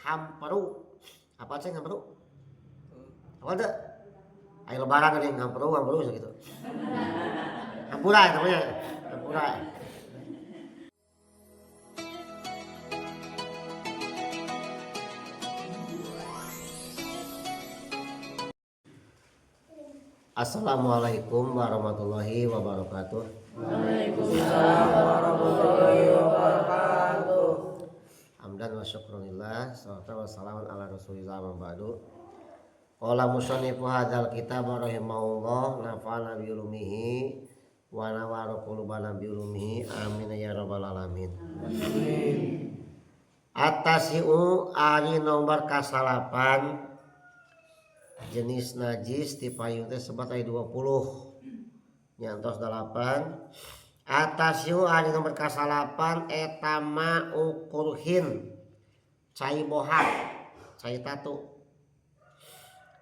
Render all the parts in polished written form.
Hamperu. Apa ceng hamperu? Apa teu? Ayo lebaran geuning hamperu hamperu gitu. Hampura namanya. Hampura. Assalamualaikum warahmatullahi wabarakatuh. Waalaikumsalam warahmatullahi wabarakatuh. Hamdan wa syukronillah, salatu wassalamu ala rasulillah wa ba'du. Qala musannifu hadzal kitab rahimahullah nafa'ana bi ulumihi wa nawwara qulubana bi ulumihi, amin ya rabbal alamin. Amin. Atasiu ari nomor kasalapan jenis najis di payung teh sebat aya 20 nyantos 8. Atasiu ari nomor kasalapan eta ma ukurhin cai bohak cai tatu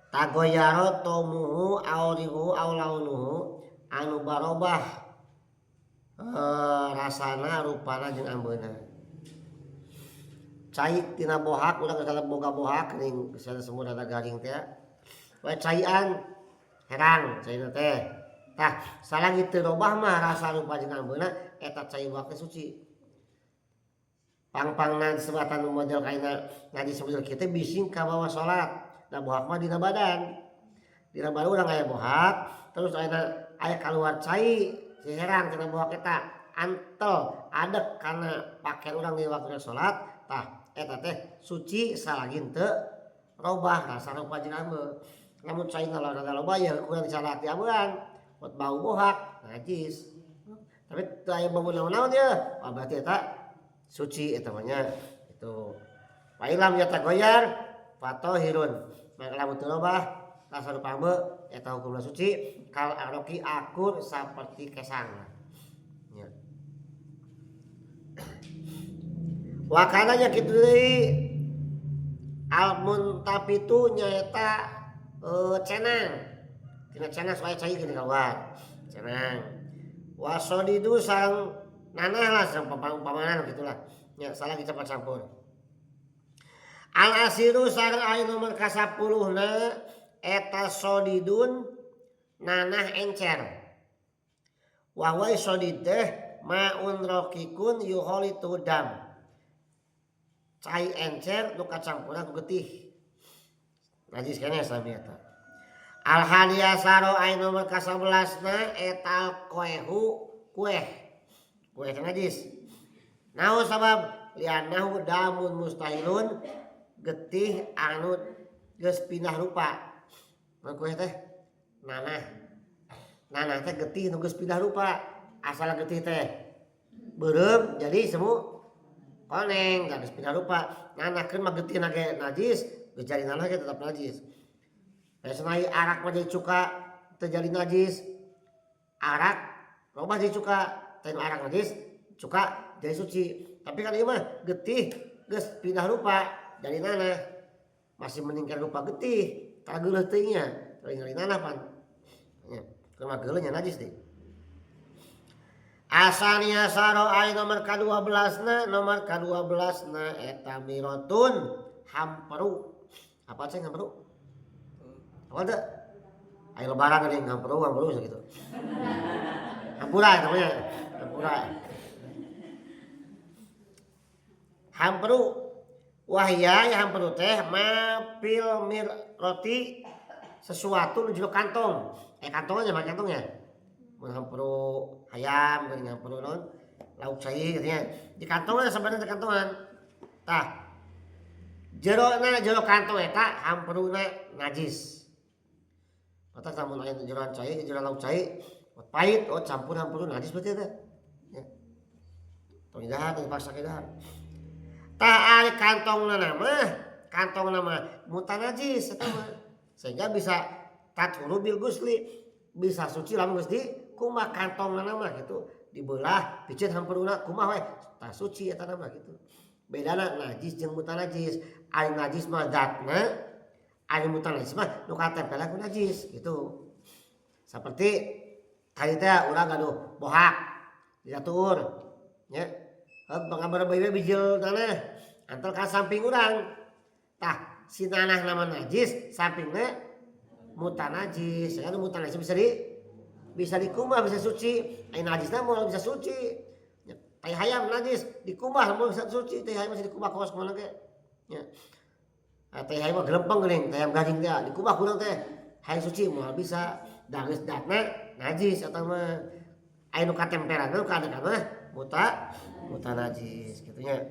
tagoyaro tomuhu aurihu aulaunuhu anu barobah rasana rupana jeung ambeuna. Cai tina bohak urang geus boga bohak geuning geus semua rada garing teh we caian herang caina teh. Tah salagi teu robah mah rasa rupa jeung ambeuna eta cai bohak teh suci. Pang-pangna disebatan model kaina najis model kieu teh bising kabawa salat. Da bohak mah dina badan. Dina badan urang aya bohak terus ayeuna aya kaluar cai si herang tina bohak eta antel adek kana pakaian urang di waktu salat. Tah eta teh suci salagi teu robah rasa rupa jeung ambeu. Lamun caina rada loba ya kurang salat di ambean buat bau bohak najis. Tapi teu aya bau naon-naon ye, berarti eta suci eta mah nya. Itu fa ilam yatagoyar fatohirun. Maka lamun teu robah rasa rupa ambeu eta hukumna suci kal aroki akur saperti kesang. Nya. Wakana nya kitu deui al muntafitu nyaeta cenang tina cenang supaya cai gini keluar cenang wasodidu sareng nanah lah sareng pamanan gitulah nya salah dicampur campur. Al asiru sareng aya nomor ka-10na eta sodidun nanah encer wa huwa sodid teh maun rokikun yuholitu dam cai encer nu kacampuran ku getih najis keneh sami eta. Al hadiyasaro aya nomor ka-11na eta koehu kueh kueh teh najis. Naon sabab lianahu damun mustahilun getih anu geus pindah rupa. Mun kueh teh nanah nanah teh getih nu geus pindah rupa. Asal getih teh beureum jadi semu koneng geus pindah rupa. Nanah keun mah getih na ge najis geus jadi nanah ge tetap najis. Biasana arak mah jadi cuka teu jadi najis. Arak robah jadi cuka, teu arak najis, cuka jadi suci. Tapi kan ieu mah getih geus pindah rupa jadi nanah. Masih meningkat rupa getih, kageuleuh teuing nya, ningali nanah pan. Nya, keur mah geuleuh nya najis deui. Asania saro aya nomor ka-12na, nomor ka-12na eta mirotun hamperu. Apa ceng hamperu? Apa teu? Ayo lebaran geuning hamperu hamperu gitu. Hampura namanya, hampura. Hamperu wahya ya hamperu teh mapil mir roti sesuatu nu jero kantong. Kantongnya mah kantongnya. Mun hamperu hayam geuning hamperu naon lauk cai gitu nya. Di kantongna sebenarnya di kantongan. Tah jerona jero kantong eta hamperuna najis. Mata lamun aya jeroan cai jeroan lauk cai pahit oh campur hamperu najis berarti eta. Ya. Tong dahar tong dipaksa ke dahar. Tah ari kantongna mah kantongna mah mutanajis eta mah. Sehingga bisa tathuru bil gusli bisa suci lamun geus di kumaha kantongna mah gitu dibelah piceun hamperuna kumaha we tah suci eta mah gitu. Bedana najis jeung mutanajis. Ari najis mah zatna, ari mutanajis mah nu katempel ku najis gitu. Seperti tadi teh urang gaduh bohak dituur nya. Pengabar bae bijil tanah antel ka samping urang. Tah si nanah nama najis sampingna mutanajis. Kan mutanajis bisa dikumbah bisa suci. Ai najisna moal bisa suci. Tai hayam najis dikumbah moal bisa suci, tai hayam masih dikumbah kawas kumaha ge. Nya. Tai hayam mah gelempeng geuning, tai hayam gading teh dikumbah kurang teh. Hayam suci moal bisa, da geus datna najis eta mah. Ai nu katemperan nu kadekan mah mutanajis kitu nya.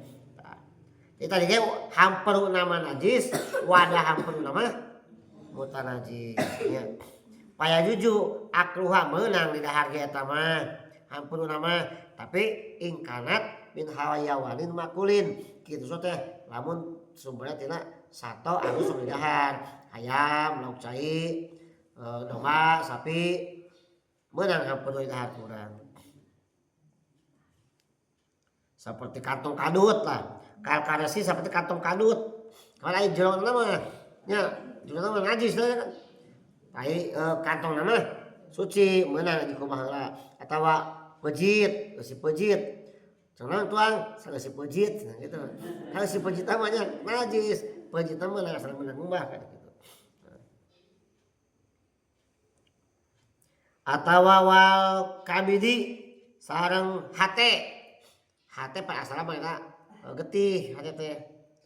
Jadi tadi ge hamperu nama najis, wadah hamperu nama mutanajis nya. Paya juju akluha meunang di dahar ge eta mah hamperu nama, tapi ingkanat min hayawanin makulin kitu so teh lamun sumberna tina sato anu sok didahar, hayam, lauk cai, domba, sapi meunang hamperu didahar kurang. Seperti kantong kadut lah. Kalkaresi seperti kantong kadut. Kalau ai jero mah nya jero mah najis lah kan. Ai kantong mah suci meunang dikumbah heula atawa pejit, eusi pejit. Cenah tuang eusi pejit nah gitu. Kalau si pejit mah nya najis, pejit mah meunang asal meunang ngumbah kan gitu. Atawa wal kabidi sareng hate. Hate pada asalna mah eta getih hate teh.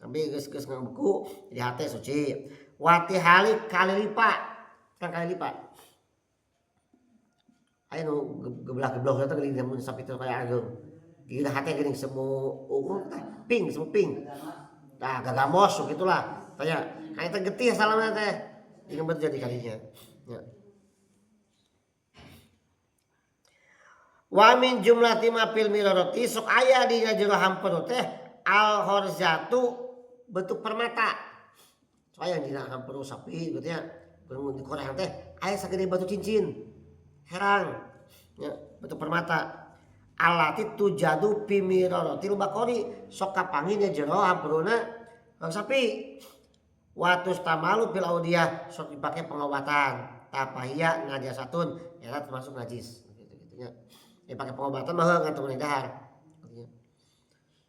Sampai geus ngabuku jadi hate suci. Wati hali kali lipat. Kan kali lipat. Aya nu gebelah-gebelah teh geuning mun sapi teh kaya ageung. Geuning hate geuning semu ungu teh pink, semu pink. Tah gagamos gitulah. Tanya, ka eta getih asalna teh. Ini berjadi kalinya. Ya. Wa min jumlati ma fil mirarati sok aya di jero hamperu teh al horzatu bentuk permata. Sok aya dina hamperu sapi gitu ya. Mun dikorehan teh aya sagede batu cincin. Herang ya, bentuk permata. Alati tujadu fi miraratil baqari sok kapanggih di jero hamperuna sapi. Wa tustamalu fil audiyah sok dipake pengobatan. Tapahia najasatun eta termasuk najis gitu-gitunya. Ya pakai pengobatan mah ngantung dahar.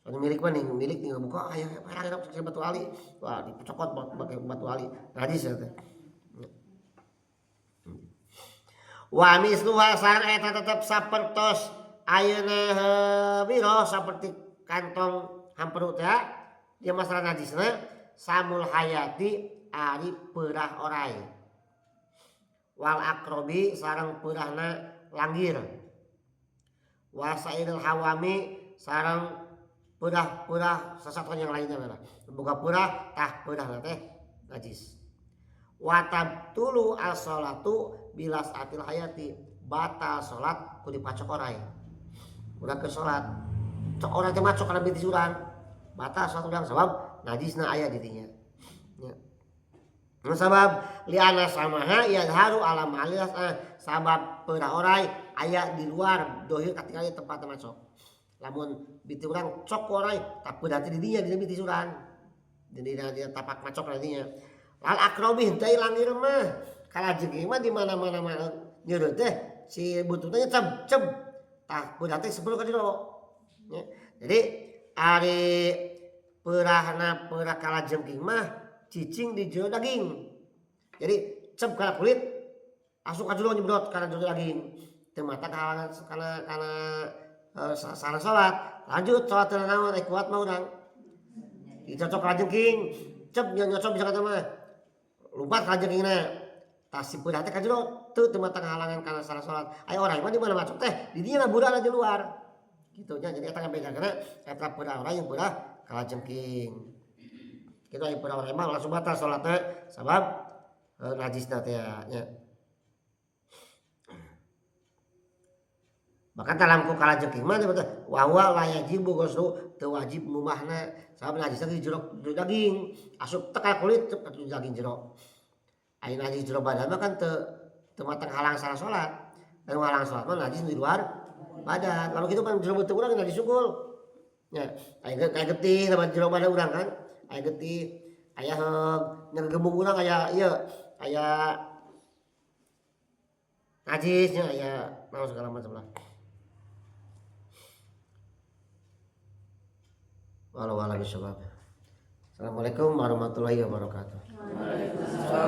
Soalnya milik mah nih, milik tinggal buka aya parah pakai batu ali. Wah, dicokot pakai batu ali. Najis ya teh. Wa misluha sareng eta tetep sapertos ayeuna biro saperti kantong hamperu teh dia masalah najisna samul hayati ari peurah orai. Wal akrobi sareng peurahna langgir. Wasairil hawami sareng peurah-peurah sasatuan yang lainnya lah. Boga peurah tah peurahna teh najis. Wa tabtulu as-sholatu bilas atil hayati batal salat ku dipacok orai. Urang keur salat cok orai teh macok kana binti urang. Batal salat urang sabab najisna aya di dinya. Nya. Nu sabab liana samaha yadharu ala ma'alias sabab peurah orai aya di luar dohir katingali tempat macok. Lamun binti urang cok orai tak peurah teh di dinya di binti urang. Di dina dia tapak macok nantinya. Lal akrobi henteu langir mah. Kalajengking mah di mana-mana mah nyeureut teh si buntutna ceb ceb. Tah peurah teh sebelum ka jero. Nya. Jadi ari peurahna peurah kalajengking mah cicing di jero daging. Jadi ceb kana kulit asup ka jero nyemprot kana jero daging. Teu mata kahalangan kana sareng salat. Lanjut salat teu naon kuat mah urang. Dicocok kalajengking, ceb nyocok bisa kata mah. Lompat kalajengkingna. Tah si peurah teh ka jero teu mata kahalangan kana sareng salat. Aya orang mah di mana macok teh di dinya ngaburan di luar. Kitu nya jadi eta ngabedakeun eta peurah orang yang peurah kalajengking. Kitu aya peurah orang mah langsung batal salatna sabab najisna teh nya. Bahkan dalam ku kalajengking mah teh wa huwa la yajibu ghuslu teu wajib mumahna sabab najisna di jero daging asup teh ka kulit teh ka daging jero. Aya najis jero badan mah kan teu matang halang salah salat. Dan halang salat mah najis di luar badan. Lalu kitu kan jero beuteung urang najis sungkul. Nya, aya getih sama jero badan urang kan. Aya getih, aya heug, nya gebung urang aya ieu, aya najisnya aya naon segala macam lah. Walau alam bisawab. Assalamualaikum warahmatullahi wabarakatuh. Waalaikumsalam.